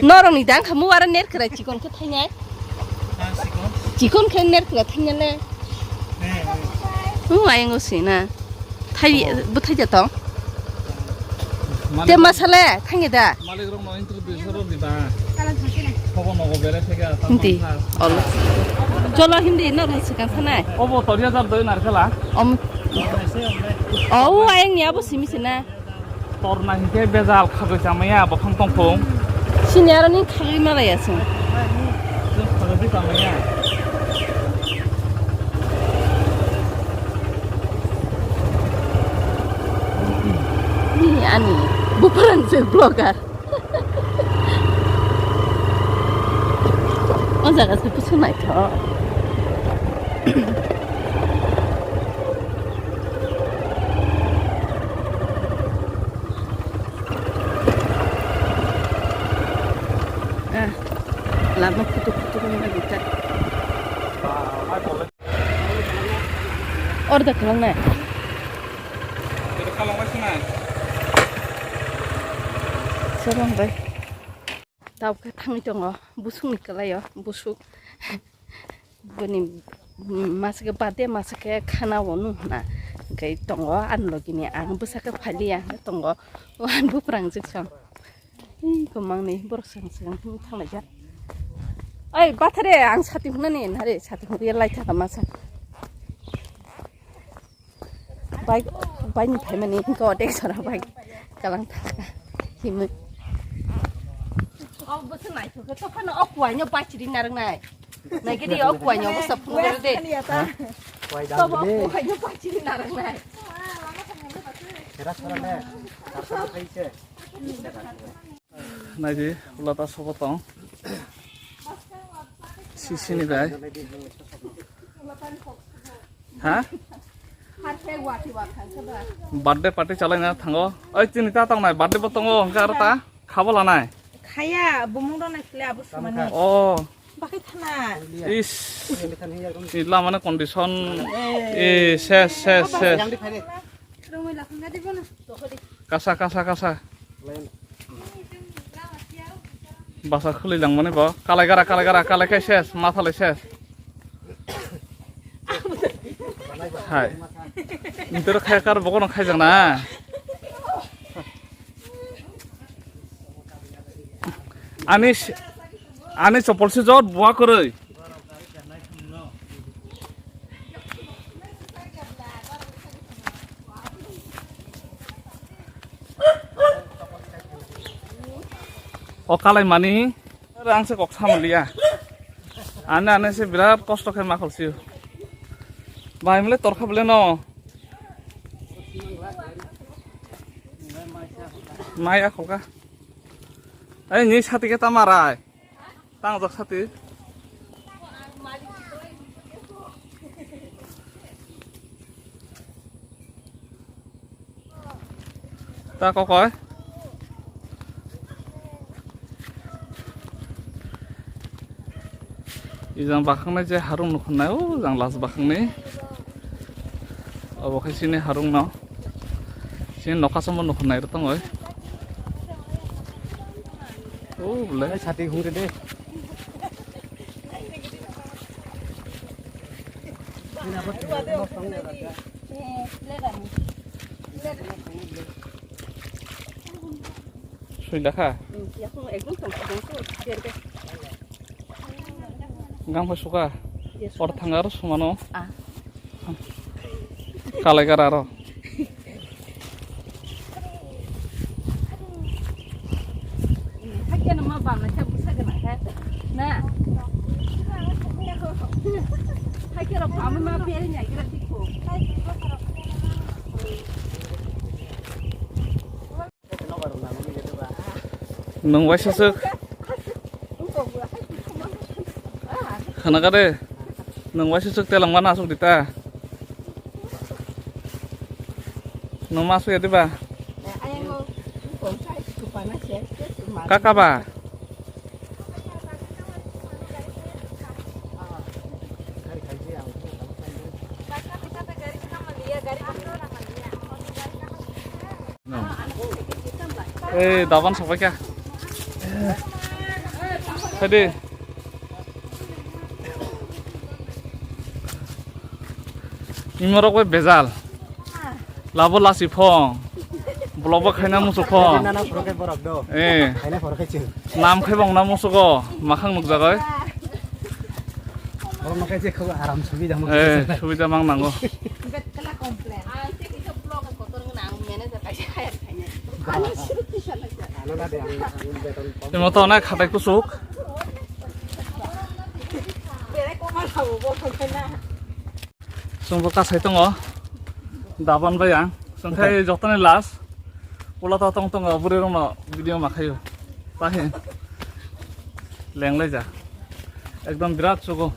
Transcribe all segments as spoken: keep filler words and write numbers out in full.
Norok ni dang khamu wara ner kra chikon khe thainai. Chikon khe ner kra thainai le. Hmm, ayang o sina. Thai, bwthai ja tong. Te masale thangi da. Malik rok no interview soro di ba. Hobo nogo bere thega. Hindi. Ol. Jolo hindi no rung sikang thanai. Obo tori hajar doi narkela. Om. O, ayang ni abo simi sina. Torna hinkhe bejal khagwi chamaya bophang tongphung. Sini aro ni khagwi malaya chwng. Khagwi chamaya. Ni ani buphang se vlogger. O jaga se kusu naithok. Ah, lama kutuk kutuk wngna gita. Order khalangnai. Sobo hwnbai. Tabuk khe thangwi tongo busukni kwlaio, busuk. Bini masa khe birthday, masa khe khana o nung hwna. Hwnkhe tongo ani logi ni, ang bwsa khe phailiya tongo. O ani buphang jwk song. Ih, kwmangni borok swkang swkang thanglaijak. Oi, bathare, ang sati hwnani nare, sati hwnwi lai thaka masa. Bike, bike ni phaimani, hwnkhe o dek jora bike kalang thangkha himwi. O bwswk naithok khe, tokphano o kuaino bachiri narwknai. Naikhe de, o kuaino bwsa phunukjak de. Tobo o kuaino bachiri narwknai. Naidi, ulo ta sobo tong. Sisini bai. Ha? Birthday party chalaina thango. Oi, chini ta tongnai, birthday bo tongo, hwnkhe aro ta khabo lanai. Khaya, bumung rok nai khle abo sumani. Oh. Bakai thana. Is. Ni lama ni condition. Eh, ses, ses, ses. Kasa, kasa, kasa. Basa khwlwi langmani bo. Kalai gara, kalai gara, kalai khai ses, mathalai ses. Hai. Ntor khai kar bokono khaijak na. Ani s-, ani chopol se jot buwa kwrwi. O kalai mani, ang se kok samaliya. Ane ane se birat kosto khe ma kholsio. Bai mle torkha bele no. Mai a kholka. Ai ni sati khe ta marai. Tangjak sati. Ta kokoi. Ijang bakhang nai je harung nukhun nai, o jang last bakhang ni. Obo khai sini harung no. Sini nokha somo nukhun nai rw tongoi. O bole. Sati hung de. Sui dakha? Gang bai suka? Or thang aro sumano? Kalai gara aro. Haikhe no ma bamnaikhe bwsa gwnangkhe na. Haikhe rok bamwi ma beri naigra thikhu. Nwng waisa swk. Khwnaga de. Nwng waisa swk telangma nasuk di ta. Nwng ma sui di ba? Kaka ba? Ei, daban sabai kha. Tadi. Imorok bai bejal. Labo lasi phong. Blobo khaina musu phong. Nana phoro khe borok do. Eh. Khaina phoro khe chwng. Nam khe bong na musugo. Makhang nukjagai. Borok no khe je khago aram subi jamo. Eh, subida mang nango. Temo to na khatai kusuk. Chwngbo kasai tongo. Daban bai ang. Chwng khai jotoni last. Ula to tong tongo bwrwi rokno video ma khaio. Tahi. Lenglai ja. Ekdom birat chugo.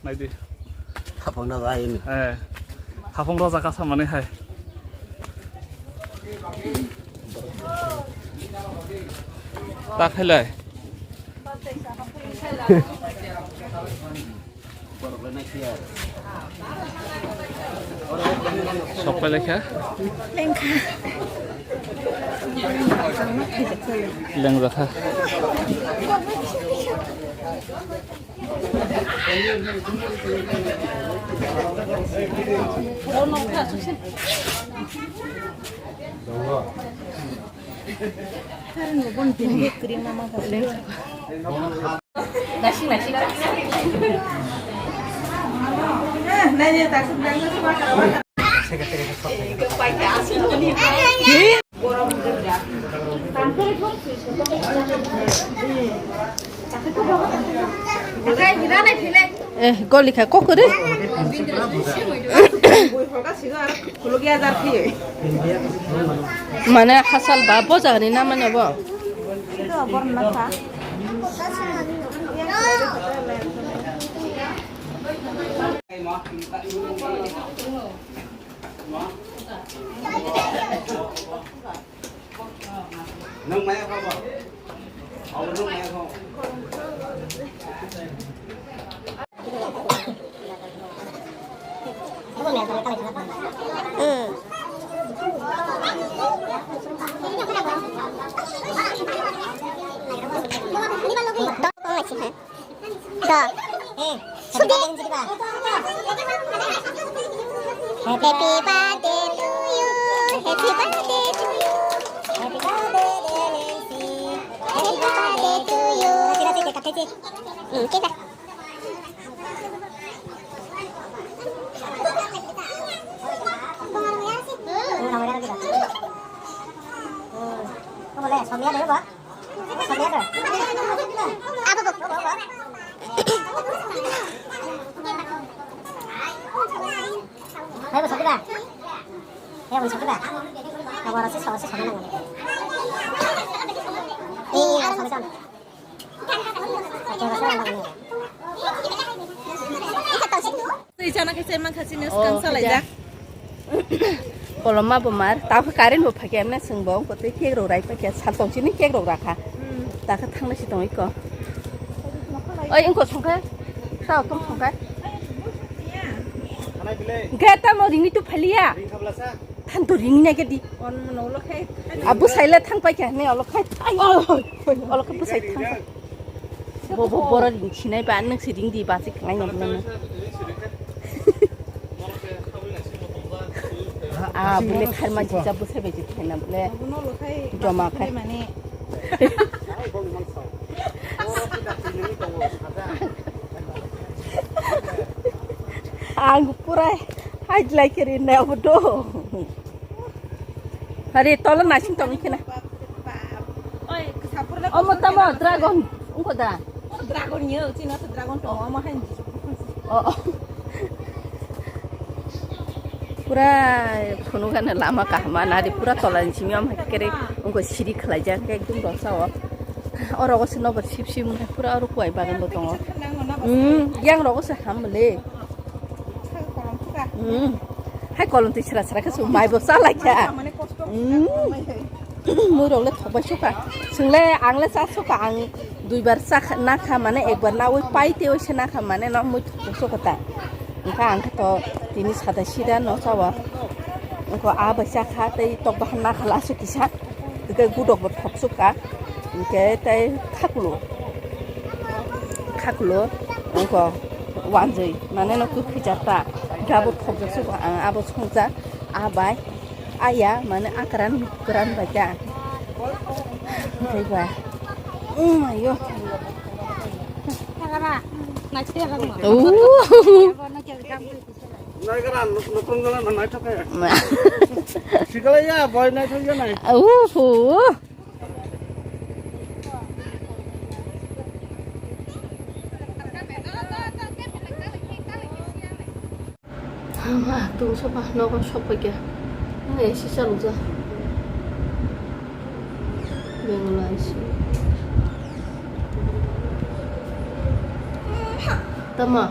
Naidi. Khapang na bai ni. Eh. Khapang roja kasa mani hai. Ta khailai. Sok pai lekha. Lengkha. Lengjakha. Eh, goli kha kokore. Mane hasal ba bojagani na mane bo. Happy birthday to you. Happy birthday to you. Happy birthday, dear Nancy. Happy birthday to you. Hmm, kita. Hmm, kamu boleh, suami ada ya, Pak? Hai, bo sakhe da? Hai, bo sakhe da? Abo aro se sawa se sama nango. Eh, aro sawa se. Twi chana khe se mankha chini swkang salaijak. Koloma bo mar, ta khe current bo phaikha, emne chwng bo wngkha tei cake rok rai paikha, sal tong chini cake rok rakha. Hmm. Ta khe thanglai si tong iko. Oi, wngkha songkha. Ta tong songkha. Ge tamo ringni tu phaliya. Than to ringni na ke di. Abu saila thang paikha ne olo khai. Ai. Olo khai busai thang. Bo, bo, borok ring sinai ba, nwng si ring di ba, si khlai nang nang. Ah, bole kharma jija bwsai bai jikhe na bole. Joma khai. Ang pura hajlai kiri na bodo. Hari tolo nasing tong kena. Oi, sapurla. Omo tamo dragon, ungko da. Dragon yo, chino to dragon to, omo han. Oh, oh. Pura phunukgana lama kaham nari pura tola ni simi om kere ungko siri khlaijak ekdom dosa o. Oro go se nobar sip sip pura oro kuai bagan bo tongo. Hmm, yang rogo se ham le. Hmm. Hai kolom twi sra sra khe chwng mai bo cha lai kha. Hmm. Mui rok le thok bai sukha. Chwng le ang le cha sukha, ang dui bar cha kha, na kha mane ek bar na oi pai te oi se na kha mane no mui thok sukha ta. Wngkha ang khe to tini sada sida no cha o. Wngkha a bai cha kha tei tok bahan na kha la su kisa. Tei gudok bo thok sukha. Hingke tei khaklu. Khaklo, ongko wanjwi, mane no kwkhwi jata, gabo thokjak se ang abo songja, abai, aya, mane akran, kran bai ta. Tei ba. Oh my God. Ooh. Naikara, nuk-, nukrung gala na naithok khe. Sikalai ya, boy naithok ya nai. Ooh. Ma, tong soba, nogo sokphaikha. Ang A C chalokjak. Bengal A C. Tamo?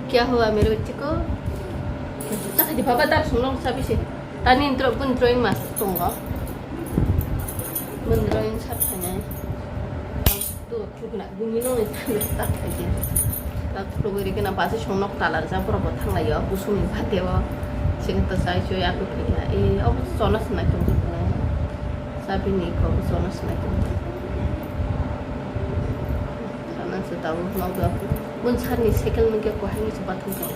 Kya hua mere bachche ko? Takadi baba tak sunglong sabi se. Tani intro pun drawing mas tongo. Mun drawing sat khainai. Tu khulukna gumi no ni tak khaidi. Tak khulugwi rikna basi songnok talar ja borok bo thanglai o kusum ni bate o. Sing to sai choi aku khaina. E obo sono sinai tong khaina. Sabi ni ko sono sinai tong. Sana se tawo nok da. Mun sar ni cycle ni ke ko hani se bathum tong.